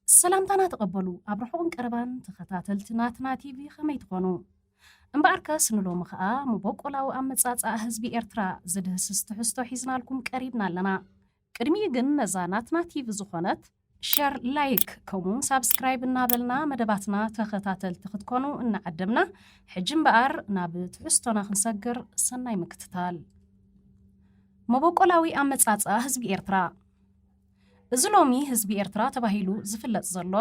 ሰላምታና ተቐበሉ። ኣብ ርሑቕን ቀረባን ተኸታተልቲ ናትና ቲቪ ከመይ ትኾኑ? እምበኣርከስ ንሎሚ ኸኣ መበቆላዊ ኣመጻጽኣ ህዝቢ ኤርትራ ዝድህስስ ትሕዝቶ ሒዝናልኩም ቀሪብና ኣለና። ቅድሚኡ ግን ነዛ ናትና ቲቪ ዝኾነት ሸር፣ ላይክ ከምኡውን ሳብስክራይብ እናበልና መደባትና ተኸታተልቲ ክትኮኑ እናዓደምና፣ ሕጂ እምበኣር ናብ ትሕዝቶና ክንሰግር ሰናይ ምክትታል። መበቆላዊ ኣመጻጽኣ ህዝቢ ኤርትራ። እዚ ሎሚ ህዝቢ ኤርትራ ተባሂሉ ዝፍለጥ ዘሎ፣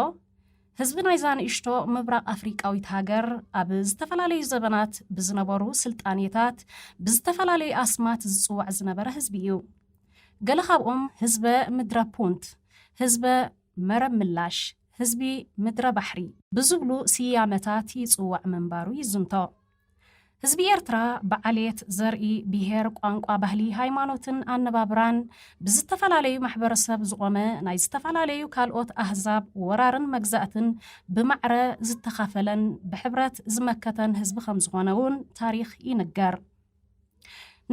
ህዝቢ ናይዛ ንእሽቶ ምብራቕ ኣፍሪቃዊት ሃገር ኣብ ዝተፈላለዩ ዘበናት ብዝነበሩ ስልጣኔታት ብዝተፈላለዩ ኣስማት ዝጽዋዕ ዝነበረ ህዝቢ እዩ። ገለ ካብኦም ህዝበ ምድረ ፑንት፣ ህዝበ መረብ ምላሽ፣ ህዝቢ ምድረ ባሕሪ ብዝብሉ ስያመታት ይጽዋዕ ምንባሩ ይዝንቶ። ህዝቢ ኤርትራ ብዓሌት፣ ዘርኢ፣ ብሄር፣ ቋንቋ፣ ባህሊ፣ ሃይማኖትን ኣነባብራን ብዝተፈላለዩ ማሕበረሰብ ዝቖመ፣ ናይ ዝተፈላለዩ ካልኦት ኣህዛብ ወራርን መግዛእትን ብማዕረ ዝተኻፈለን ብሕብረት ዝመከተን ህዝቢ ከም ዝኾነ እውን ታሪኽ ይንገር።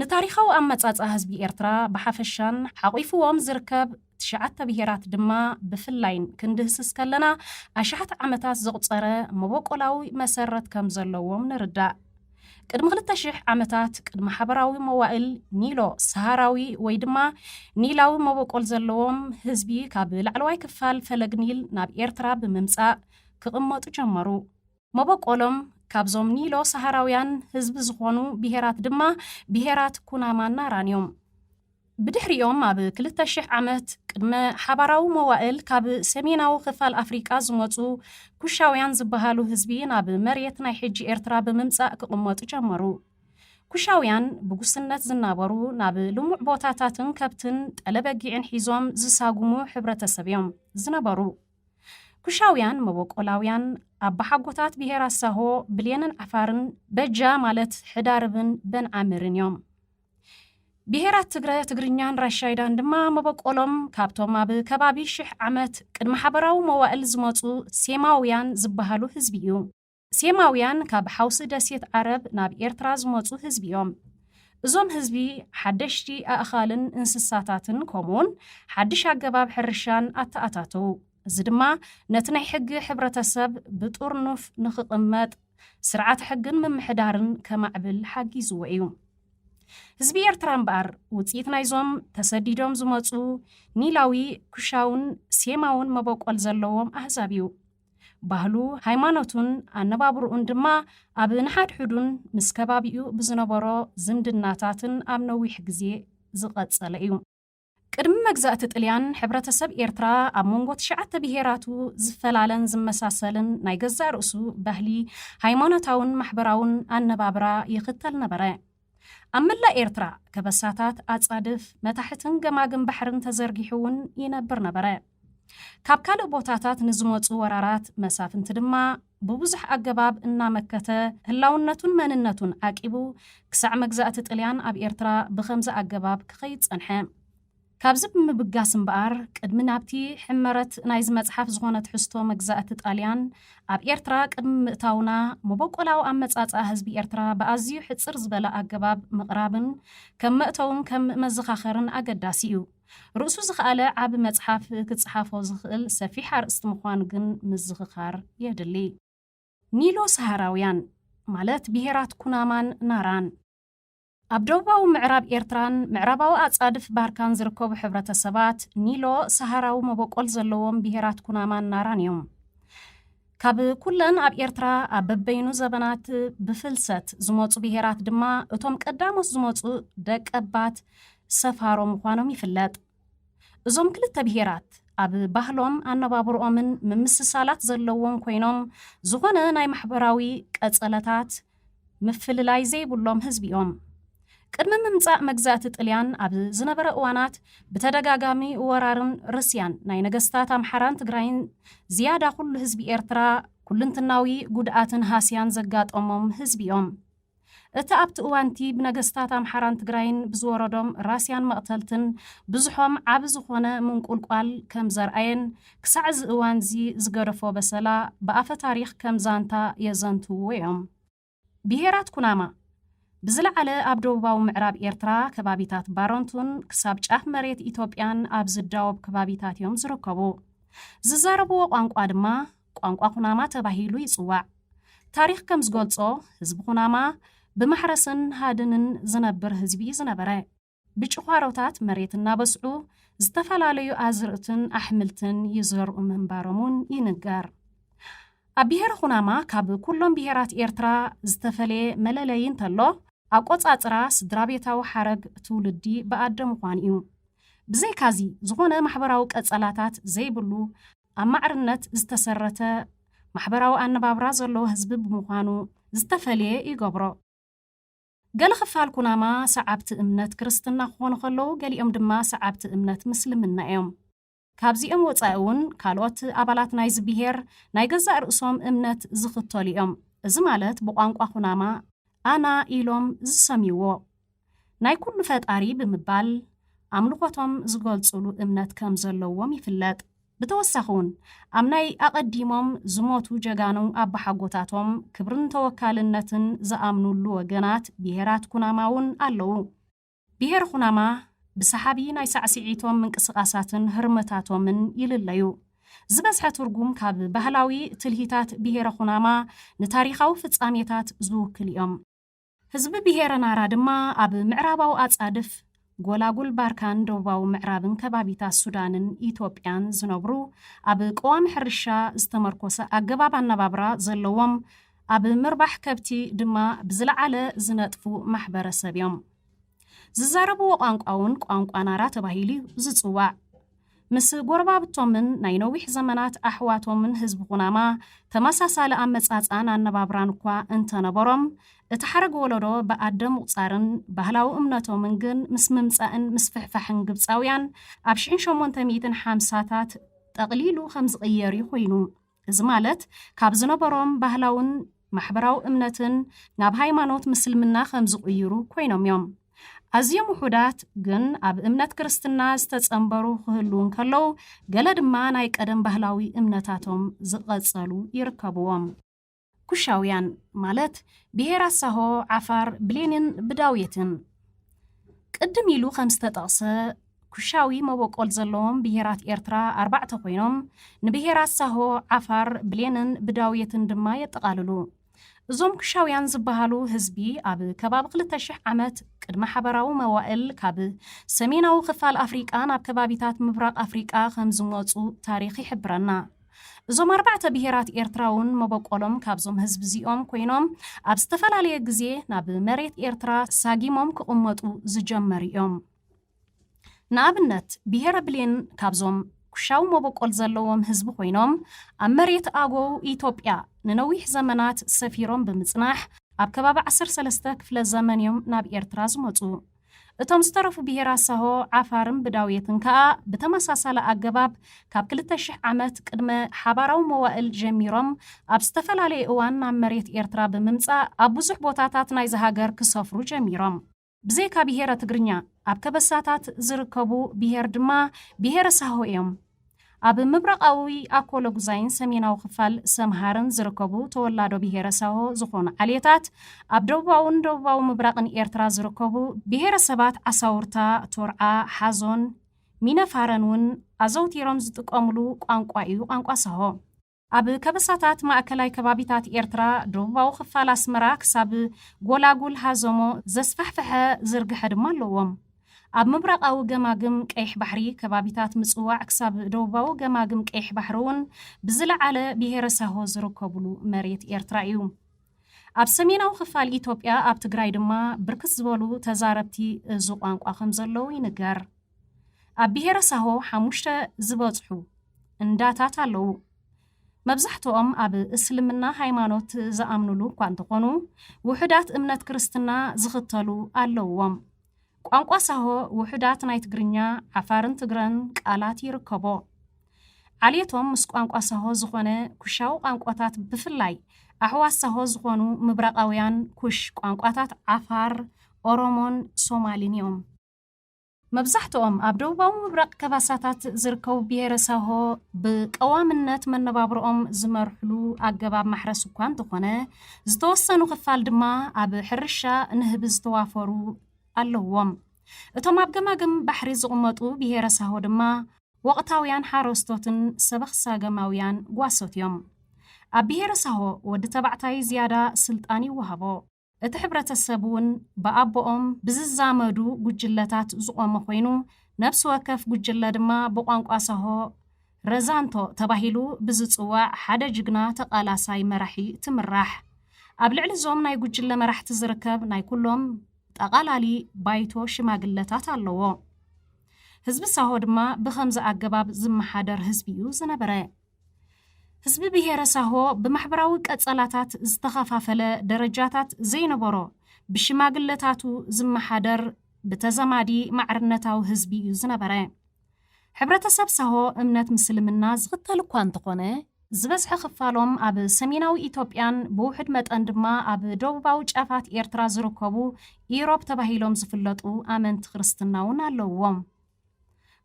ንታሪኻዊ ኣመጻጽኣ ህዝቢ ኤርትራ ብሓፈሻን ሓቒፍዎም ዝርከብ ትሽዓተ ብሄራት ድማ ብፍላይን ክንድህስስ ከለና፣ ኣሽሓት ዓመታት ዘቑጸረ መበቆላዊ መሰረት ከም ዘለዎም ንርዳእ። ቅድሚ ክልተ ሽሕ ዓመታት፣ ቅድሚ ሓበራዊ መዋእል ኒሎ ሰሃራዊ ወይ ድማ ኒላዊ መበቆል ዘለዎም ህዝቢ ካብ ላዕለዋይ ክፋል ፈለግ ኒል ናብ ኤርትራ ብምምጻእ ክቕመጡ ጀመሩ። መበቆሎም ካብዞም ኒሎ ሰሃራውያን ህዝቢ ዝኾኑ ብሄራት ድማ ብሄራት ኩናማን ናራን እዮም። ብድሕሪኦም ኣብ ክልተ ሽሕ ዓመት ቅድመ ሓባራዊ መዋእል ካብ ሰሜናዊ ክፋል ኣፍሪቃ ዝመጹ ኩሻውያን ዝበሃሉ ህዝቢ ናብ መሬት ናይ ሕጂ ኤርትራ ብምምጻእ ክቕመጡ ጀመሩ። ኩሻውያን ብጉስነት ዝናበሩ፣ ናብ ልሙዕ ቦታታትን ከብትን ጠለበጊዕን ሒዞም ዝሳጉሙ ሕብረተሰብ እዮም ዝነበሩ። ኩሻውያን መበቆላውያን ኣባሓጎታት ብሄራት ሳሆ፣ ብሌንን ዓፋርን፣ በጃ ማለት ሕዳርብን በንዓምርን እዮም። ብሄራት ትግረ፣ ትግርኛን ራሻይዳን ድማ መበቆሎም ካብቶም ኣብ ከባቢ ሽሕ ዓመት ቅድሚ ሓበራዊ መዋእል ዝመጹ ሴማውያን ዝበሃሉ ህዝቢ እዩ። ሴማውያን ካብ ሓውሲ ደሴት ዓረብ ናብ ኤርትራ ዝመጹ ህዝቢ እዮም። እዞም ህዝቢ ሓደሽቲ ኣእኻልን እንስሳታትን ከምኡውን ሓድሽ ኣገባብ ሕርሻን ኣተኣታተዉ። እዚ ድማ ነቲ ናይ ሕጊ ሕብረተሰብ ብጥርኑፍ ንኽቕመጥ፣ ስርዓተ ሕግን ምምሕዳርን ከማዕብል ሓጊዝዎ እዩ። ህዝቢ ኤርትራ እምበኣር ውጽኢት ናይዞም ተሰዲዶም ዝመጹ ኒላዊ፣ ኩሻውን ሴማውን መበቆል ዘለዎም ኣህዛብ እዩ። ባህሉ፣ ሃይማኖቱን ኣነባብርኡን ድማ ኣብ ንሓድሕዱን ምስ ከባቢኡ ብዝነበሮ ዝምድናታትን ኣብ ነዊሕ ግዜ ዝቐጸለ እዩ። ቅድሚ መግዛእቲ ጥልያን፣ ሕብረተሰብ ኤርትራ ኣብ መንጎ ትሽዓተ ብሄራቱ ዝፈላለን ዝመሳሰልን ናይ ገዛእ ርእሱ ባህሊ፣ ሃይማኖታውን ማሕበራውን ኣነባብራ ይኽተል ነበረ። ኣብ መላእ ኤርትራ ከበሳታት፣ ኣጻድፍ፣ መታሕትን ገማግም ባሕርን ተዘርጊሑ እውን ይነብር ነበረ። ካብ ካልእ ቦታታት ንዝመጹ ወራራት መሳፍንቲ ድማ ብብዙሕ ኣገባብ እናመከተ፣ ህላውነቱን መንነቱን ዓቂቡ፣ ክሳዕ መግዛእቲ ጥልያን ኣብ ኤርትራ ብኸምዚ ኣገባብ ክኸይድ ጸንሐ። ካብዚ ብምብጋስ እምበኣር፣ ቅድሚ ናብቲ ሕመረት ናይዚ መጽሓፍ ዝኾነ ትሕዝቶ መግዛእቲ ጣልያን ኣብ ኤርትራ ቅድሚ ምእታውና፣ መበቆላዊ ኣመጻጽኣ ህዝቢ ኤርትራ ብኣዝዩ ሕጽር ዝበለ ኣገባብ ምቕራብን ከም መእተውን ከም መዘኻኸርን ኣገዳሲ እዩ። ርእሱ ዝኸኣለ ዓቢ መጽሓፍ ክጽሓፎ ዝኽእል ሰፊሕ ኣርእስቲ ምዃኑ ግን ምዝኽኻር የድሊ። ኒሎ ሰሃራውያን፣ ማለት ብሄራት ኩናማን ናራን። ኣብ ደቡባዊ ምዕራብ ኤርትራን ምዕራባዊ ኣጻድፍ ባርካን ዝርከቡ ሕብረተሰባት ኒሎ ሰሃራዊ መበቆል ዘለዎም ብሄራት ኩናማን ናራን እዮም። ካብ ኩለን ኣብ ኤርትራ ኣብ በበይኑ ዘበናት ብፍልሰት ዝመጹ ብሄራት ድማ፣ እቶም ቀዳሞት ዝመጹ ደቀባት ሰፋሮ ምዃኖም ይፍለጥ። እዞም ክልተ ብሄራት ኣብ ባህሎም፣ ኣነባብርኦምን ምምስሳላት ዘለዎም ኮይኖም፣ ዝኾነ ናይ ማሕበራዊ ቀጸለታት ምፍልላይ ዘይብሎም ህዝቢ እዮም። ቅድሚ ምምጻእ መግዛእቲ ጥልያን ኣብ ዝነበረ እዋናት፣ ብተደጋጋሚ ወራርን ርስያን ናይ ነገስታት ኣምሓራን ትግራይን ዝያዳ ኩሉ ህዝቢ ኤርትራ ኩልንትናዊ ጉድኣትን ሃስያን ዘጋጠሞም ህዝቢ እዮም። እቲ ኣብቲ እዋንቲ ብነገስታት ኣምሓራን ትግራይን ብዝወረዶም ራስያን መቕተልትን፣ ብዙሖም ዓቢ ዝኾነ ምንቁልቋል ከም ዘርኣየን፣ ክሳዕ እዚ እዋንዚ ዝገደፎ በሰላ ብኣፈ ታሪኽ ከም ዛንታ የዘንትውዎ እዮም። ብሄራት ኩናማ ብዝለዓለ ኣብ ደቡባዊ ምዕራብ ኤርትራ ከባቢታት ባረንቱን ክሳብ ጫፍ መሬት ኢትዮጵያን ኣብ ዝዳወብ ከባቢታት እዮም ዝርከቡ። ዝዛረብዎ ቋንቋ ድማ ቋንቋ ኩናማ ተባሂሉ ይጽዋዕ። ታሪኽ ከም ዝገልጾ፣ ህዝቢ ኩናማ ብማሕረስን ሃድንን ዝነብር ህዝቢ እዩ ዝነበረ። ብጭዃሮታት መሬት እናበስዑ ዝተፈላለዩ ኣዝርእትን ኣሕምልትን ይዘርኡ ምንባሮም እውን ይንገር። ኣብ ብሄረ ኩናማ ካብ ኩሎም ብሄራት ኤርትራ ዝተፈለየ መለለዪ እንተሎ፣ ኣቆጻጽራ ስድራ ቤታዊ ሓረግ ትውልዲ ብኣደ ምዃን እዩ። ብዘይካዚ፣ ዝኾነ ማሕበራዊ ቀጸላታት ዘይብሉ፣ ኣብ ማዕርነት ዝተሰረተ ማሕበራዊ ኣነባብራ ዘለዎ ህዝቢ ብምዃኑ ዝተፈለየ ይገብሮ። ገለ ክፋል ኩናማ ሰዓብቲ እምነት ክርስትና ክኾኑ ከለዉ፣ ገሊኦም ድማ ሰዓብቲ እምነት ምስልምና እዮም። ካብዚኦም ወጻኢ እውን ካልኦት ኣባላት ናይዚ ብሄር ናይ ገዛእ ርእሶም እምነት ዝኽተሉ እዮም። እዚ ማለት ብቋንቋ ኩናማ ኣና ኢሎም ዝሰምይዎ ናይ ኩሉ ፈጣሪ ብምባል ኣምልኾቶም ዝገልጹሉ እምነት ከም ዘለዎም ይፍለጥ። ብተወሳኺ እውን ኣብ ናይ ኣቐዲሞም ዝሞቱ ጀጋኑ ኣባሓጎታቶም ክብርን ተወካልነትን ዝኣምኑሉ ወገናት ብሄራት ኩናማ እውን ኣለዉ። ብሄር ኩናማ ብሰሓቢ ናይ ሳዕስዒቶም ምንቅስቓሳትን ህርመታቶምን ይልለዩ። ዝበዝሐ ትርጉም ካብ ባህላዊ ትልሂታት ብሄረ ኩናማ ንታሪኻዊ ፍጻሜታት ዝውክል እዮም። ህዝቢ ብሄረ ናራ ድማ ኣብ ምዕራባዊ ኣጻድፍ ጎላጉል ባርካን ደቡባዊ ምዕራብን ከባቢታት ሱዳንን ኢትዮጵያን ዝነብሩ፣ ኣብ ቀዋሚ ሕርሻ ዝተመርኮሰ ኣገባብ ኣነባብራ ዘለዎም፣ ኣብ ምርባሕ ከብቲ ድማ ብዝለዓለ ዝነጥፉ ማሕበረሰብ እዮም። ዝዛረብዎ ቋንቋ እውን ቋንቋ ናራ ተባሂሉ እዩ ዝጽዋዕ። ምስ ጎረባብቶምን ናይ ነዊሕ ዘመናት ኣሕዋቶምን ህዝቢ ኩናማ ተመሳሳሊ ኣመጻጽኣን ኣነባብራን እኳ እንተነበሮም፣ እቲ ሓረግ ወለዶ ብኣደ ምቑጻርን ባህላዊ እምነቶምን ግን ምስ ምምጻእን ምስፍሕፋሕን ግብጻውያን ኣብ ሽሕን ሸሞንተ ሚእትን ሓምሳታት ጠቕሊሉ ከም ዝቕየር እዩ ኮይኑ። እዚ ማለት ካብ ዝነበሮም ባህላውን ማሕበራዊ እምነትን ናብ ሃይማኖት ምስልምና ከም ዝቕይሩ ኮይኖም እዮም። ኣዝዮም ውሑዳት ግን ኣብ እምነት ክርስትና ዝተጸንበሩ ክህልዉ እንከለዉ፣ ገለ ድማ ናይ ቀደም ባህላዊ እምነታቶም ዝቐጸሉ ይርከብዎም። ኩሻውያን ማለት ብሄራት ሳሆ፣ ዓፋር፣ ብሌንን ብዳውየትን። ቅድም ኢሉ ከም ዝተጠቕሰ፣ ኩሻዊ መበቆል ዘለዎም ብሄራት ኤርትራ ኣርባዕተ ኮይኖም፣ ንብሄራት ሳሆ፣ ዓፋር፣ ብሌንን ብዳውየትን ድማ የጠቓልሉ። እዞም ኩሻውያን ዝበሃሉ ህዝቢ ኣብ ከባቢ ክልተ ሽሕ ዓመት ቅድመ ሓበራዊ መዋእል ካብ ሰሜናዊ ክፋል ኣፍሪቃ ናብ ከባቢታት ምብራቕ ኣፍሪቃ ከም ዝመጹ ታሪኽ ይሕብረና። እዞም ኣርባዕተ ብሄራት ኤርትራ እውን መበቆሎም ካብዞም ህዝቢ እዚኦም ኮይኖም፣ ኣብ ዝተፈላለየ ግዜ ናብ መሬት ኤርትራ ሳጊሞም ክቕመጡ ዝጀመሩ እዮም። ንኣብነት፣ ብሄረ ብሌን ካብዞም ኩሻዊ መበቆል ዘለዎም ህዝቢ ኮይኖም፣ ኣብ መሬት ኣገው ኢትዮጵያ ንነዊሕ ዘመናት ሰፊሮም ብምጽናሕ፣ ኣብ ከባቢ ዓሰርተ ሰለስተ ክፍለ ዘመን እዮም ናብ ኤርትራ ዝመጹ። እቶም ዝተረፉ ብሄራት ሳሆ፣ ዓፋርን ብዳውየትን ከኣ ብተመሳሳሊ ኣገባብ ካብ ክልተ ሽሕ ዓመት ቅድመ ሓባራዊ መዋእል ጀሚሮም ኣብ ዝተፈላለየ እዋን ናብ መሬት ኤርትራ ብምምጻእ ኣብ ብዙሕ ቦታታት ናይዚ ሃገር ክሰፍሩ ጀሚሮም። ብዘይካ ብሄረ ትግርኛ፣ ኣብ ከበሳታት ዝርከቡ ብሄር ድማ ብሄረ ሳሆ እዮም። ኣብ ምብራቓዊ ኣኮለጉዛይን ሰሜናዊ ክፋል ሰምሃርን ዝርከቡ ተወላዶ ብሄረ ሳሆ ዝኾኑ ዓሌታት፣ ኣብ ደቡባውን ደቡባዊ ምብራቕን ኤርትራ ዝርከቡ ብሄረሰባት ዓሳውርታ፣ ቶርዓ፣ ሓዞን፣ ሚነፋረን እውን ኣዘውቲሮም ዝጥቀሙሉ ቋንቋ እዩ ቋንቋ ሳሆ። ኣብ ከበሳታት ማእከላይ ከባቢታት ኤርትራ፣ ደቡባዊ ክፋል ኣስመራ ክሳብ ጎላጉል ሃዘሞ ዘስፋሕፈሐ ዝርግሐ ድማ ኣለዎም። ኣብ ምብራቓዊ ገማግም ቀይሕ ባሕሪ ከባቢታት ምጽዋዕ ክሳብ ደቡባዊ ገማግም ቀይሕ ባሕሪ እውን ብዝለዓለ ብሄረ ሳሆ ዝርከቡሉ መሬት ኤርትራ እዩ። ኣብ ሰሜናዊ ክፋል ኢትዮጵያ፣ ኣብ ትግራይ ድማ ብርክት ዝበሉ ተዛረብቲ እዚ ቋንቋ ከም ዘለዉ ይንገር። ኣብ ብሄረ ሳሆ ሓሙሽተ ዝበጽሑ እንዳታት ኣለዉ። መብዛሕትኦም ኣብ እስልምና ሃይማኖት ዝኣምኑሉ እኳ እንተኾኑ፣ ውሑዳት እምነት ክርስትና ዝኽተሉ ኣለውዎም። ቋንቋ ሳሆ ውሑዳት ናይ ትግርኛ፣ ዓፋርን ትግረን ቃላት ይርከቦ። ዓሌቶም ምስ ቋንቋ ሳሆ ዝኾነ ኩሻዊ ቋንቋታት፣ ብፍላይ ኣሕዋት ሳሆ ዝኾኑ ምብራቓውያን ኩሽ ቋንቋታት ዓፋር፣ ኦሮሞን ሶማሊን እዮም። መብዛሕትኦም ኣብ ደቡባዊ ምብራቕ ከባሳታት ዝርከቡ ብሄረ ሳሆ ብቀዋምነት መነባብሮኦም ዝመርሕሉ ኣገባብ ማሕረስ እኳ እንተኾነ፣ ዝተወሰኑ ክፋል ድማ ኣብ ሕርሻ ንህቢ ዝተዋፈሩ ኣለዎም። እቶም ኣብ ገማግም ባሕሪ ዝቕመጡ ብሄረ ሳሆ ድማ ወቕታውያን ሓረስቶትን ሰበኽሳገማውያን ጓሶት እዮም። ኣብ ብሄረ ሳሆ ወዲ ተባዕታይ ዝያዳ ስልጣን ይወሃቦ። እቲ ሕብረተሰብ እውን ብኣቦኦም ብዝዛመዱ ጉጅለታት ዝቖመ ኮይኑ፣ ነፍሲ ወከፍ ጉጅለ ድማ ብቋንቋ ሳሆ ረዛንቶ ተባሂሉ ብዝጽዋዕ ሓደ ጅግና ተቓላሳይ መራሒ ትምራሕ። ኣብ ልዕሊ እዞም ናይ ጉጅለ መራሕቲ ዝርከብ ናይ ኩሎም ጠቓላሊ ባይቶ ሽማግለታት ኣለዎ። ህዝቢ ሳሆ ድማ ብኸምዚ ኣገባብ ዝመሓደር ህዝቢ እዩ ዝነበረ። ህዝቢ ብሄረ ሳሆ ብማሕበራዊ ቀጸላታት ዝተኸፋፈለ ደረጃታት ዘይነበሮ፣ ብሽማግለታቱ ዝመሓደር ብተዘማዲ ማዕርነታዊ ህዝቢ እዩ ዝነበረ። ሕብረተሰብ ሳሆ እምነት ምስልምና ዝኽተል እኳ እንተኾነ፣ ዝበዝሐ ክፋሎም ኣብ ሰሜናዊ ኢትዮጵያን ብውሑድ መጠን ድማ ኣብ ደቡባዊ ጫፋት ኤርትራ ዝርከቡ ኢሮብ ተባሂሎም ዝፍለጡ ኣመንቲ ክርስትና እውን ኣለውዎም።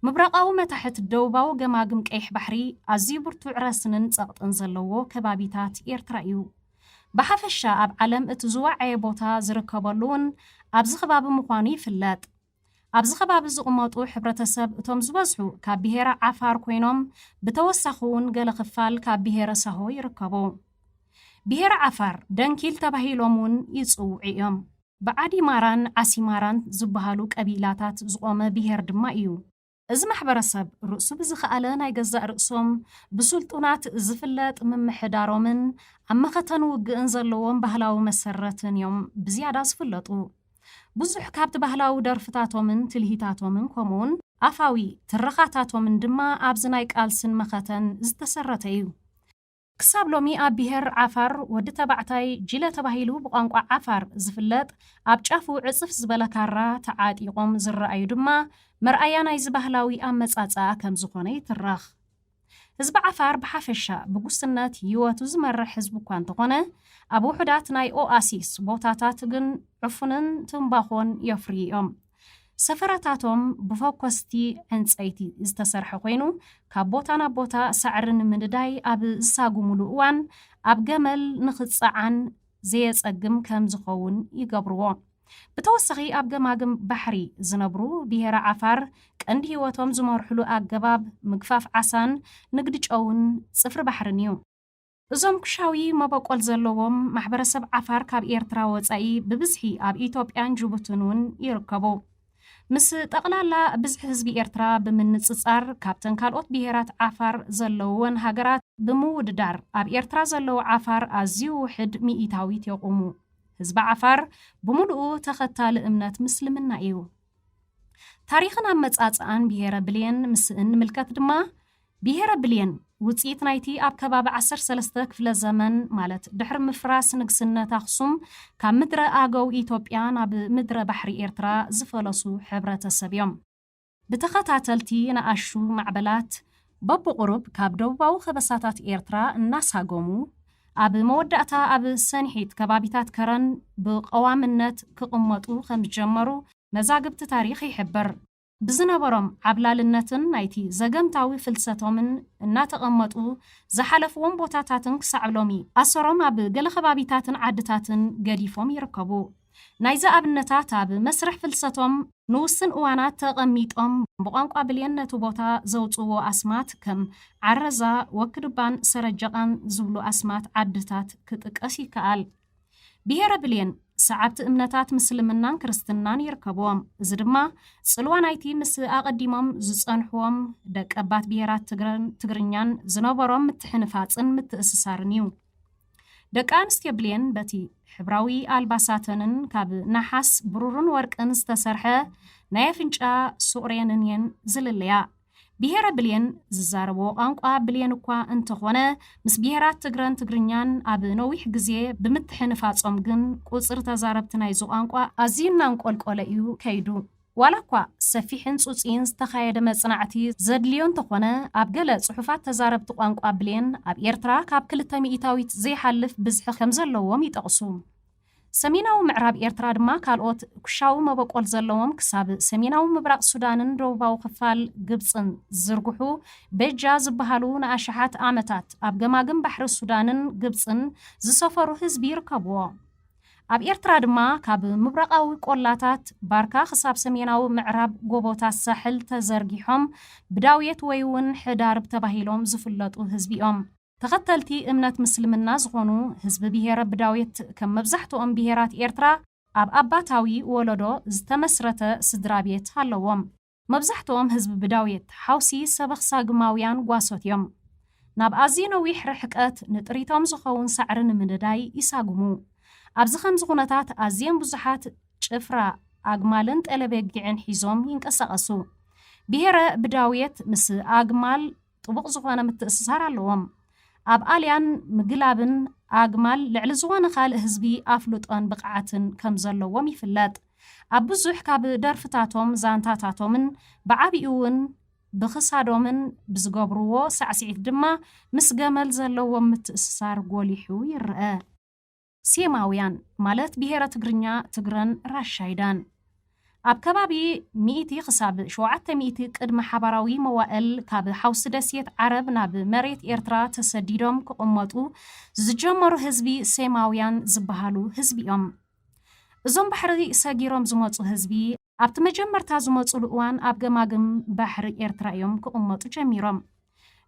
ምብራቓዊ መታሕት ደቡባዊ ገማግም ቀይሕ ባሕሪ ኣዝዩ ብርቱዕ ረስንን ጸቕጥን ዘለዎ ከባቢታት ኤርትራ እዩ። ብሓፈሻ ኣብ ዓለም እቲ ዝወዓየ ቦታ ዝርከበሉ እውን ኣብዚ ከባቢ ምዃኑ ይፍለጥ። ኣብዚ ከባቢ ዝቕመጡ ሕብረተሰብ እቶም ዝበዝሑ ካብ ብሄረ ዓፋር ኮይኖም፣ ብተወሳኺ እውን ገለ ክፋል ካብ ብሄረ ሳሆ ይርከቡ። ብሄረ ዓፋር ደንኪል ተባሂሎም እውን ይጽውዑ እዮም። ብዓዲ ማራን ዓሲ ማራን ዝበሃሉ ቀቢላታት ዝቖመ ብሄር ድማ እዩ። እዚ ማሕበረሰብ ርእሱ ብዝኸኣለ ናይ ገዛእ ርእሶም ብስልጡናት ዝፍለጥ ምምሕዳሮምን ኣብ መኸተን ውግእን ዘለዎም ባህላዊ መሰረትን እዮም ብዝያዳ ዝፍለጡ። ብዙሕ ካብቲ ባህላዊ ደርፍታቶምን ትልሂታቶምን ከምኡውን ኣፋዊ ትረኻታቶምን ድማ ኣብዚ ናይ ቃልስን መኸተን ዝተሰረተ እዩ። ክሳብ ሎሚ ኣብ ብሄር ዓፋር ወዲ ተባዕታይ ጂለ ተባሂሉ ብቋንቋ ዓፋር ዝፍለጥ ኣብ ጫፉ ዕጽፍ ዝበለ ካራ ተዓጢቖም ዝረኣዩ ድማ መርኣያ ናይዚ ባህላዊ ኣመጻጽኣ ከም ዝኾነ ይትረኽ። ህዝቢ ዓፋር ብሓፈሻ ብጉስነት ህይወቱ ዝመርሕ ህዝቢ እኳ እንተኾነ፣ ኣብ ውሑዳት ናይ ኦኣሲስ ቦታታት ግን ዕፉንን ትምባኾን የፍርዩ እዮም። ሰፈራታቶም ብፈኮስቲ ዕንጸይቲ ዝተሰርሐ ኮይኑ፣ ካብ ቦታ ናብ ቦታ ሳዕሪ ንምንዳይ ኣብ ዝሳጉሙሉ እዋን ኣብ ገመል ንኽጸዓን ዘየጸግም ከም ዝኸውን ይገብርዎ። ብተወሳኺ ኣብ ገማግም ባሕሪ ዝነብሩ ብሄረ ዓፋር ቀንዲ ህይወቶም ዝመርሕሉ ኣገባብ ምግፋፍ ዓሳን ንግዲ ጨውን ጽፍሪ ባሕርን እዩ። እዞም ኩሻዊ መበቆል ዘለዎም ማሕበረሰብ ዓፋር ካብ ኤርትራ ወጻኢ ብብዝሒ ኣብ ኢትዮጵያን ጅቡትን እውን ይርከቡ። ምስ ጠቕላላ ብዝሒ ህዝቢ ኤርትራ ብምንጽጻር፣ ካብተን ካልኦት ብሄራት ዓፋር ዘለውወን ሃገራት ብምውድዳር፣ ኣብ ኤርትራ ዘለዉ ዓፋር ኣዝዩ ውሕድ ሚኢታዊት የቑሙ። ህዝቢ ዓፋር ብምሉኡ ተኸታሊ እምነት ምስልምና እዩ። ታሪኽን ኣመጻጽኣን ብሄረ ብሌን ምስ እንምልከት ድማ፣ ብሄረ ብሌን ውጽኢት ናይቲ ኣብ ከባቢ ዓሰርተ ሰለስተ ክፍለ ዘመን፣ ማለት ድሕሪ ምፍራስ ንግስነት ኣኽሱም፣ ካብ ምድረ ኣገው ኢትዮጵያ ናብ ምድረ ባሕሪ ኤርትራ ዝፈለሱ ሕብረተሰብ እዮም። ብተኸታተልቲ ንኣሹ ማዕበላት በብቑሩብ ካብ ደቡባዊ ከበሳታት ኤርትራ እናሳገሙ፣ ኣብ መወዳእታ ኣብ ሰንሒት ከባቢታት ከረን ብቐዋምነት ክቕመጡ ከም ዝጀመሩ መዛግብቲ ታሪኽ ይሕብር። ብዝነበሮም ዓብላልነትን ናይቲ ዘገምታዊ ፍልሰቶምን እናተቐመጡ ዝሓለፍዎም ቦታታትን ክሳዕ ሎሚ ኣሰሮም ኣብ ገለ ከባቢታትን ዓድታትን ገዲፎም ይርከቡ። ናይዚ ኣብነታት ኣብ መስርሕ ፍልሰቶም ንውስን እዋናት ተቐሚጦም ብቋንቋ ብሌን ነቲ ቦታ ዘውጽዎ ኣስማት ከም ዓረዛ፣ ወክድባን ሰረጀቓን ዝብሉ ኣስማት ዓድታት ክጥቀስ ይከኣል። ብሄረ ብሌን ሰዓብቲ እምነታት ምስልምናን ክርስትናን ይርከብዎም። እዚ ድማ ጽልዋ ናይቲ ምስ ኣቐዲሞም ዝጸንሕዎም ደቀባት ብሄራት ትግረን ትግርኛን ዝነበሮም ምትሕንፋጽን ምትእስሳርን እዩ። ደቂ ኣንስትዮ ብሌን በቲ ሕብራዊ ኣልባሳተንን ካብ ነሓስ፣ ብሩርን ወርቅን ዝተሰርሐ ናይ ኣፍንጫ ሱቕሬንን እየን ዝልለያ። ብሄረ ብሌን ዝዛረብዎ ቋንቋ ብሌን እኳ እንተኾነ፣ ምስ ብሄራት ትግረን ትግርኛን ኣብ ነዊሕ ግዜ ብምትሕንፋጾም ግን ቁጽሪ ተዛረብቲ ናይዚ ቋንቋ ኣዝዩ እናንቆልቆለ እዩ ከይዱ። ዋላ እኳ ሰፊሕን ጽጹይን ዝተኻየደ መጽናዕቲ ዘድልዮ እንተኾነ፣ ኣብ ገለ ጽሑፋት ተዛረብቲ ቋንቋ ብሌን ኣብ ኤርትራ ካብ ክልተ ሚእታዊት ዘይሓልፍ ብዝሒ ከም ዘለዎም ይጠቕሱ። ሰሜናዊ ምዕራብ ኤርትራ ድማ ካልኦት ኩሻዊ መበቆል ዘለዎም ክሳብ ሰሜናዊ ምብራቕ ሱዳንን ደቡባዊ ክፋል ግብጽን ዝዝርግሑ ቤጃ ዝበሃሉ ንኣሽሓት ዓመታት ኣብ ገማግም ባሕሪ ሱዳንን ግብጽን ዝሰፈሩ ህዝቢ ይርከብዎ። ኣብ ኤርትራ ድማ ካብ ምብራቓዊ ቆላታት ባርካ ክሳብ ሰሜናዊ ምዕራብ ጎቦታት ሳሕል ተዘርጊሖም ብዳውየት ወይ እውን ሕዳርብ ተባሂሎም ዝፍለጡ ህዝቢ እዮም። ተኸተልቲ እምነት ምስልምና ዝኾኑ ህዝቢ ብሄረ ብዳውየት ከም መብዛሕትኦም ብሄራት ኤርትራ ኣብ ኣባታዊ ወለዶ ዝተመስረተ ስድራ ቤት ኣለዎም። መብዛሕትኦም ህዝቢ ብዳውየት ሓውሲ ሰበኽ ሳግማውያን ጓሶት እዮም። ናብ ኣዝዩ ነዊሕ ርሕቀት ንጥሪቶም ዝኸውን ሳዕሪ ንምንዳይ ይሳግሙ። ኣብዚ ከምዚ ኩነታት ኣዝዮም ብዙሓት ጭፍራ ኣግማልን ጠለበጊዕን ሒዞም ይንቀሳቐሱ። ብሄረ ብዳውየት ምስ ኣግማል ጥቡቕ ዝኾነ ምትእስሳር ኣለዎም። ኣብ ኣልያን ምግላብን ኣግማል ልዕሊ ዝኾነ ካልእ ህዝቢ ኣፍልጦን ብቕዓትን ከም ዘለዎም ይፍለጥ። ኣብ ብዙሕ ካብ ደርፍታቶም፣ ዛንታታቶምን ብዓቢኡ እውን ብኽሳዶምን ብዝገብርዎ ሳዕስዒት ድማ ምስ ገመል ዘለዎም ምትእስሳር ጎሊሑ ይረአ። ሴማውያን ማለት ብሄረ ትግርኛ፣ ትግረን ራሻይዳን ኣብ ከባቢ ሚእቲ ክሳብ ሸውዓተ ሚእቲ ቅድሚ ሓባራዊ መዋእል ካብ ሓውሲ ደሴት ዓረብ ናብ መሬት ኤርትራ ተሰዲዶም ክቕመጡ ዝጀመሩ ህዝቢ ሴማውያን ዝበሃሉ ህዝቢ እዮም። እዞም ባሕሪ ሰጊሮም ዝመጹ ህዝቢ ኣብቲ መጀመርታ ዝመጹሉ እዋን ኣብ ገማግም ባሕሪ ኤርትራ እዮም ክቕመጡ ጀሚሮም።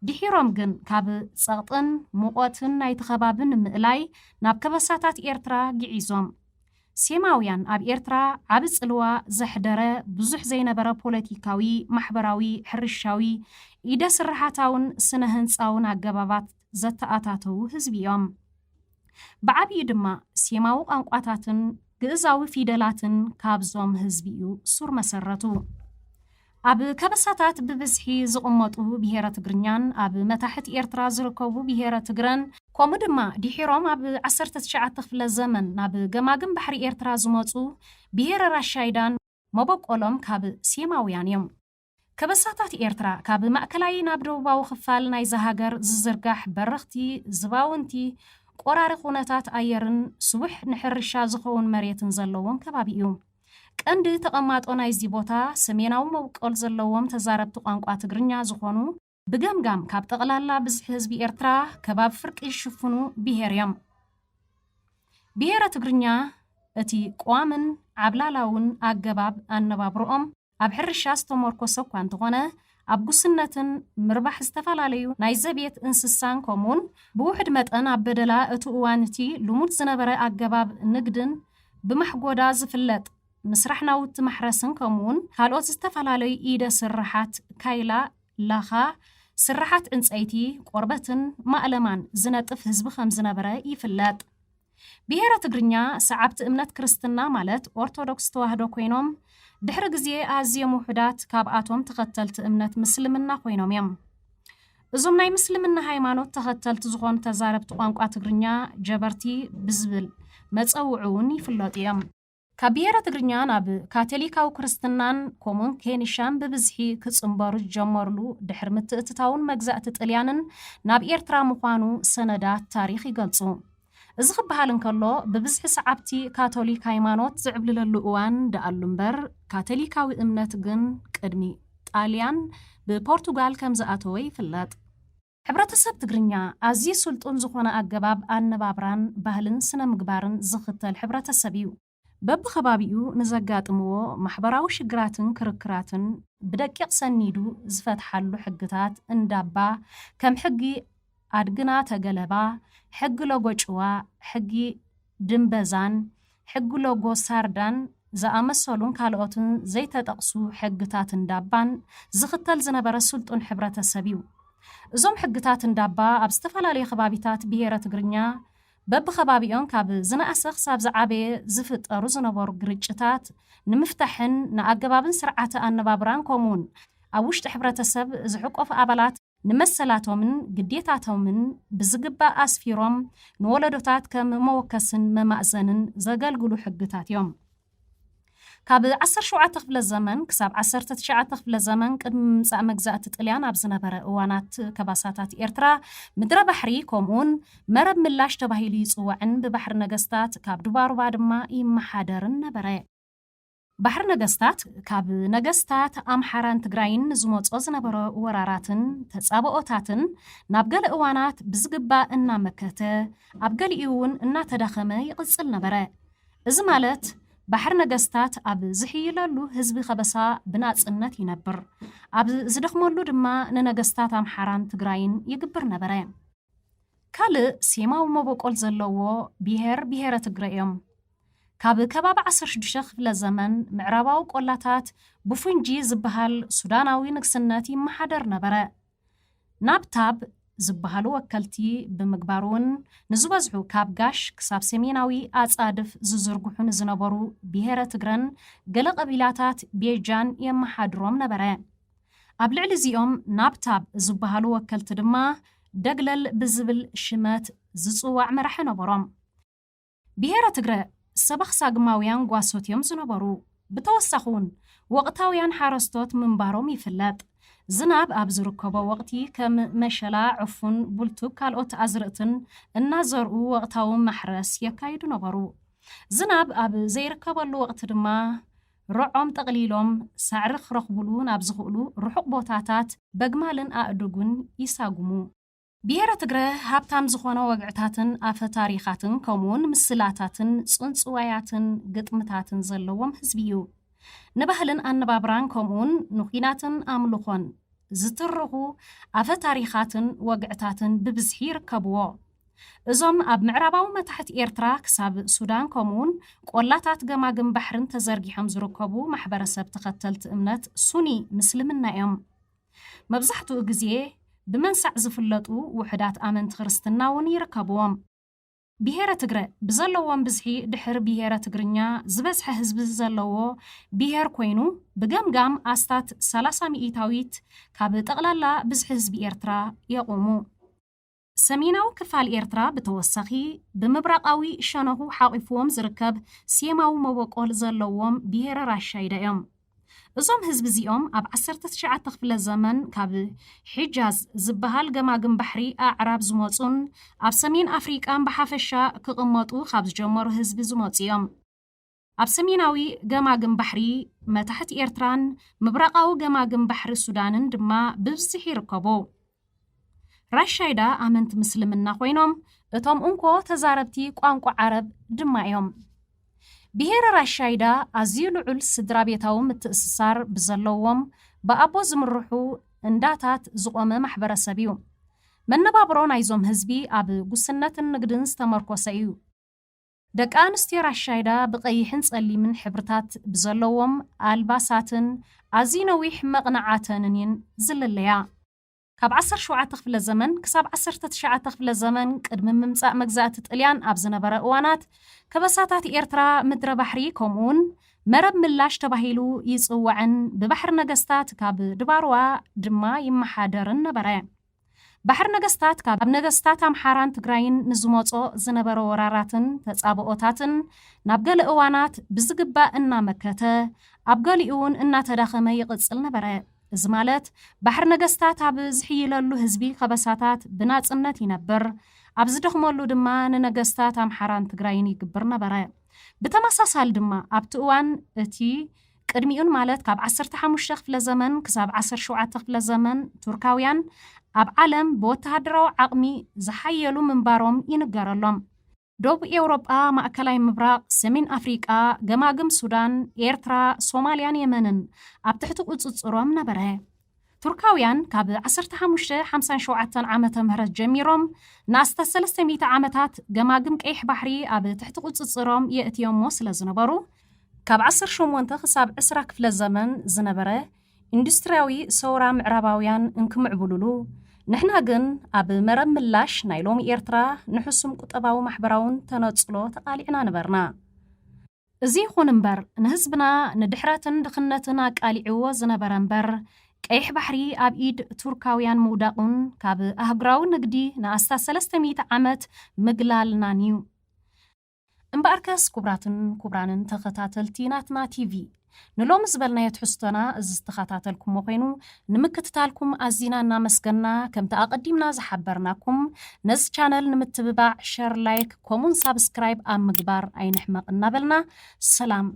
ድሒሮም ግን ካብ ጸቕጥን ሙቐትን ናይቲ ከባቢ ንምእላይ ናብ ከበሳታት ኤርትራ ግዒዞም። ሴማውያን ኣብ ኤርትራ ዓቢ ጽልዋ ዘሕደረ ብዙሕ ዘይነበረ ፖለቲካዊ፣ ማሕበራዊ፣ ሕርሻዊ፣ ኢደ ስርሓታውን ስነ ህንጻውን ኣገባባት ዘተኣታተዉ ህዝቢ እዮም። ብዓቢኡ ድማ ሴማዊ ቋንቋታትን ግእዛዊ ፊደላትን ካብዞም ህዝቢ እዩ ሱር መሰረቱ። ኣብ ከበሳታት ብብዝሒ ዝቕመጡ ብሄረ ትግርኛን ኣብ መታሕት ኤርትራ ዝርከቡ ብሄረ ትግረን፣ ከምኡ ድማ ድሒሮም ኣብ ዓሰርተ ትሽዓተ ክፍለ ዘመን ናብ ገማግም ባሕሪ ኤርትራ ዝመጹ ብሄረ ራሻይዳን መበቆሎም ካብ ሴማውያን እዮም። ከበሳታት ኤርትራ ካብ ማእከላይ ናብ ደቡባዊ ክፋል ናይዛ ሃገር ዝዝርጋሕ በረኽቲ፣ ዝባውንቲ፣ ቆራሪ ኩነታት ኣየርን ስቡሕ ንሕርሻ ዝኸውን መሬትን ዘለዎን ከባቢ እዩ። ቀንዲ ተቐማጦ ናይዚ ቦታ ሰሜናዊ መብቆል ዘለዎም ተዛረብቲ ቋንቋ ትግርኛ ዝኾኑ ብገምጋም ካብ ጠቕላላ ብዝሒ ህዝቢ ኤርትራ ከባቢ ፍርቂ ዝሽፍኑ ብሄር እዮም። ብሄረ ትግርኛ እቲ ቋምን ዓብላላውን ኣገባብ ኣነባብርኦም ኣብ ሕርሻ ዝተመርኮሰ እኳ እንተኾነ፣ ኣብ ጉስነትን ምርባሕ ዝተፈላለዩ ናይ ዘቤት እንስሳን ከምኡውን ብውሕድ መጠን ኣብ በደላ እቲ እዋን እቲ ልሙድ ዝነበረ ኣገባብ ንግድን ብማሕጎዳ ዝፍለጥ ምስራሕ ናውቲ ማሕረስን ከምኡውን ካልኦት ዝተፈላለዩ ኢደ ስርሓት ካይላ፣ ላኻ፣ ስርሓት ዕንጸይቲ፣ ቆርበትን ማእለማን ዝነጥፍ ህዝቢ ከም ዝነበረ ይፍለጥ። ብሄረ ትግርኛ ሰዓብቲ እምነት ክርስትና ማለት ኦርቶዶክስ ተዋህዶ ኮይኖም፣ ድሕሪ ግዜ ኣዝዮም ውሑዳት ካብኣቶም ተኸተልቲ እምነት ምስልምና ኮይኖም እዮም። እዞም ናይ ምስልምና ሃይማኖት ተኸተልቲ ዝኾኑ ተዛረብቲ ቋንቋ ትግርኛ ጀበርቲ ብዝብል መጸውዒ እውን ይፍለጡ እዮም። ካብ ብሄረ ትግርኛ ናብ ካቶሊካዊ ክርስትናን ከምኡን ኬኒሻን ብብዝሒ ክጽንበሩ ዝጀመሩሉ ድሕሪ ምትእትታውን መግዛእቲ ጥልያንን ናብ ኤርትራ ምዃኑ ሰነዳት ታሪኽ ይገልጹ። እዚ ክበሃል እንከሎ፣ ብብዝሒ ሰዓብቲ ካቶሊክ ሃይማኖት ዝዕብልለሉ እዋን ደኣሉ እምበር፣ ካቶሊካዊ እምነት ግን ቅድሚ ጣልያን ብፖርቱጋል ከም ዝኣተወ ይፍለጥ። ሕብረተሰብ ትግርኛ ኣዝዩ ስልጡን ዝኾነ ኣገባብ ኣነባብራን ባህልን ስነ ምግባርን ዝኽተል ሕብረተሰብ እዩ። በብኸባቢኡ ንዘጋጥምዎ ማሕበራዊ ሽግራትን ክርክራትን ብደቂቕ ሰኒዱ ዝፈትሓሉ ሕግታት እንዳባ፣ ከም ሕጊ ኣድግና ተገለባ፣ ሕጊ ሎጎጭዋ፣ ሕጊ ድምበዛን ሕጊ ሎጎ ሳርዳን ዝኣመሰሉን ካልኦትን ዘይተጠቕሱ ሕግታት እንዳባን ዝኽተል ዝነበረ ስልጡን ሕብረተሰብ እዩ። እዞም ሕግታት እንዳባ ኣብ ዝተፈላለዩ ከባቢታት ብሄረ ትግርኛ በብኸባቢኦም ካብ ዝነኣሰ ክሳብ ዝዓበየ ዝፍጠሩ ዝነበሩ ግርጭታት ንምፍታሕን ንኣገባብን ስርዓተ ኣነባብራን ከምኡውን ኣብ ውሽጢ ሕብረተሰብ ዝሕቆፉ ኣባላት ንመሰላቶምን ግዴታቶምን ብዝግባእ ኣስፊሮም ንወለዶታት ከም መወከስን መማእዘንን ዘገልግሉ ሕግታት እዮም። ካብ ዓሰርተ ሸውዓተ ክፍለ ዘመን ክሳብ ዓሰርተ ትሽዓተ ክፍለ ዘመን ቅድሚ ምምጻእ መግዛእቲ ጥልያን ኣብ ዝነበረ እዋናት ከባሳታት ኤርትራ ምድረ ባሕሪ ከምኡውን መረብ ምላሽ ተባሂሉ ይጽዋዕን ብባሕሪ ነገስታት ካብ ዱባሩባ ድማ ይመሓደርን ነበረ። ባሕሪ ነገስታት ካብ ነገስታት ኣምሓራን ትግራይን ንዝመጾ ዝነበረ ወራራትን ተጻብኦታትን ናብ ገለ እዋናት ብዝግባእ እናመከተ ኣብ ገሊኡ እውን እናተዳኸመ ይቕጽል ነበረ። እዚ ማለት ባሕሪ ነገስታት ኣብ ዝሕይለሉ ህዝቢ ከበሳ ብናጽነት ይነብር፣ ኣብ ዝደኽመሉ ድማ ንነገስታት ኣምሓራን ትግራይን ይግብር ነበረ። ካልእ ሴማዊ መበቆል ዘለዎ ብሄር ብሄረ ትግረ እዮም። ካብ ከባቢ ዓሰርተ ሽዱሽተ ክፍለ ዘመን ምዕራባዊ ቆላታት ብፉንጂ ዝበሃል ሱዳናዊ ንግስነት ይመሓደር ነበረ። ናብታብ ዝበሃሉ ወከልቲ ብምግባር እውን ንዝበዝሑ ካብ ጋሽ ክሳብ ሰሜናዊ ኣጻድፍ ዝዝርግሑ ንዝነበሩ ብሄረ ትግረን ገለ ቀቢላታት ቤጃን የመሓድሮም ነበረ። ኣብ ልዕሊ እዚኦም ናብታብ ዝበሃሉ ወከልቲ ድማ ደግለል ብዝብል ሽመት ዝጽዋዕ መራሒ ነበሮም። ብሄረ ትግረ ሰበኽ ሳግማውያን ጓሶት እዮም ዝነበሩ። ብተወሳኺ እውን ወቕታውያን ሓረስቶት ምንባሮም ይፍለጥ። ዝናብ ኣብ ዝርከቦ ወቕቲ ከም መሸላ፣ ዕፉን፣ ቡልቱግ ካልኦት ኣዝርእትን እናዘርኡ ወቕታዊ ማሕረስ የካይዱ ነበሩ። ዝናብ ኣብ ዘይርከበሉ ወቕቲ ድማ ርዖም ጠቕሊሎም ሳዕሪ ክረኽቡሉ ናብ ዝኽእሉ ርሑቕ ቦታታት በግማልን ኣእዱግን ይሳጉሙ። ብሄረ ትግረ ሃብታም ዝኾነ ወግዕታትን ኣፈ ታሪኻትን ከምኡውን ምስላታትን ጽንጽዋያትን ግጥምታትን ዘለዎም ህዝቢ እዩ። ንባህልን ኣነባብራን ከምኡውን ንኲናትን ኣምልኾን ዝትርኹ ኣፈ ታሪኻትን ወግዕታትን ብብዝሒ ይርከብዎ። እዞም ኣብ ምዕራባዊ መታሕት ኤርትራ ክሳብ ሱዳን ከምኡውን ቆላታት ገማግም ባሕርን ተዘርጊሖም ዝርከቡ ማሕበረሰብ ተኸተልቲ እምነት ሱኒ ምስልምና እዮም። መብዛሕትኡ ግዜ ብመንሳዕ ዝፍለጡ ውሑዳት ኣመንቲ ክርስትና እውን ይርከብዎም። ብሄረ ትግረ ብዘለዎም ብዝሒ ድሕሪ ብሄረ ትግርኛ ዝበዝሐ ህዝቢ ዘለዎ ብሄር ኮይኑ ብገምጋም ኣስታት ሰላሳ ሚኢታዊት ካብ ጠቕላላ ብዝሒ ህዝቢ ኤርትራ የቑሙ። ሰሜናዊ ክፋል ኤርትራ ብተወሳኺ ብምብራቓዊ ሸነኹ ሓቑፍዎም ዝርከብ ሴማዊ መበቆል ዘለዎም ብሄረ ራሻይዳ እዮም። እዞም ህዝቢ እዚኦም ኣብ ዓሰርተ ትሽዓተ ክፍለ ዘመን ካብ ሒጃዝ ዝበሃል ገማግም ባሕሪ ኣዕራብ ዝመጹን ኣብ ሰሜን ኣፍሪቃን ብሓፈሻ ክቕመጡ ካብ ዝጀመሩ ህዝቢ ዝመጹ እዮም። ኣብ ሰሜናዊ ገማግም ባሕሪ መታሕት ኤርትራን ምብራቓዊ ገማግም ባሕሪ ሱዳንን ድማ ብብዝሒ ይርከቡ። ራሻይዳ ኣመንቲ ምስልምና ኮይኖም እቶም እንኮ ተዛረብቲ ቋንቋ ዓረብ ድማ እዮም። ብሄረ ራሻይዳ ኣዝዩ ልዑል ስድራ ቤታዊ ምትእስሳር ብዘለዎም ብኣቦ ዝምርሑ እንዳታት ዝቖመ ማሕበረሰብ እዩ። መነባብሮ ናይዞም ህዝቢ ኣብ ጉስነትን ንግድን ዝተመርኮሰ እዩ። ደቂ ኣንስትዮ ራሻይዳ ብቐይሕን ጸሊምን ሕብርታት ብዘለዎም ኣልባሳትን ኣዝዩ ነዊሕ መቕንዓተንን እየን ዝልለያ። ካብ ዓሰርተ ሸውዓተ ክፍለ ዘመን ክሳብ ዓሰርተ ትሽዓተ ክፍለ ዘመን ቅድሚ ምምጻእ መግዛእቲ ጥልያን ኣብ ዝነበረ እዋናት ከበሳታት ኤርትራ ምድረ ባሕሪ ከምኡውን መረብ ምላሽ ተባሂሉ ይጽዋዕን ብባሕሪ ነገስታት ካብ ድባርዋ ድማ ይመሓደርን ነበረ። ባሕሪ ነገስታት ካብ ነገስታት ኣምሓራን ትግራይን ንዝመጾ ዝነበረ ወራራትን ተጻብኦታትን ናብ ገለ እዋናት ብዝግባእ እናመከተ ኣብ ገሊኡ እውን እናተዳኸመ ይቕጽል ነበረ። እዚ ማለት ባሕሪ ነገስታት ኣብ ዝሕይለሉ ህዝቢ ከበሳታት ብናጽነት ይነብር፣ ኣብ ዝደኽመሉ ድማ ንነገስታት ኣምሓራን ትግራይን ይግብር ነበረ። ብተመሳሳሊ ድማ ኣብቲ እዋን እቲ ቅድሚኡን ማለት ካብ ዓሰርተ ሓሙሽተ ክፍለ ዘመን ክሳብ ዓሰርተ ሸውዓተ ክፍለ ዘመን ቱርካውያን ኣብ ዓለም ብወተሃደራዊ ዓቕሚ ዝሓየሉ ምንባሮም ይንገረሎም። ደቡብ ኤውሮጳ፣ ማእከላይ ምብራቕ፣ ሰሜን ኣፍሪቃ፣ ገማግም ሱዳን፣ ኤርትራ፣ ሶማልያን የመንን ኣብ ትሕቲ ቁጽጽሮም ነበረ። ቱርካውያን ካብ ዓሰርተ ሓሙሽተ ሓምሳን ሸውዓተን ዓመተ ምህረት ጀሚሮም ንኣስታት ሰለስተ ሚእቲ ዓመታት ገማግም ቀይሕ ባሕሪ ኣብ ትሕቲ ቁጽጽሮም የእትዮሞ ስለ ዝነበሩ፣ ካብ ዓሰርተ ሸሞንተ ክሳብ ዕስራ ክፍለ ዘመን ዝነበረ ኢንዱስትርያዊ ሰውራ ምዕራባውያን እንክምዕብሉሉ፣ ንሕና ግን ኣብ መረብ ምላሽ ናይ ሎሚ ኤርትራ ንሕሱም ቁጠባዊ ማሕበራውን ተነጽሎ ተቓሊዕና ነበርና። እዚ ይኹን እምበር፣ ንህዝብና ንድሕረትን ድኽነትን ኣቃሊዕዎ ዝነበረ እምበር፣ ቀይሕ ባሕሪ ኣብ ኢድ ቱርካውያን ምውዳቑን ካብ ኣህጉራዊ ንግዲ ንኣስታት ሰለስተ ሚእቲ ዓመት ምግላልናን እዩ። እምበኣርከስ ክቡራትን ክቡራንን ተኸታተልቲ ናትና ቲቪ፣ ንሎሚ ዝበልናዮ ትሕዝቶና እዚ ዝተኸታተልኩሞ ኮይኑ፣ ንምክትታልኩም ኣዚና እናመስገና፣ ከምቲ ኣቐዲምና ዝሓበርናኩም፣ ነዚ ቻነል ንምትብባዕ ሸር፣ ላይክ፣ ከምኡን ሳብስክራይብ ኣብ ምግባር ኣይንሕመቕ እናበልና፣ ሰላም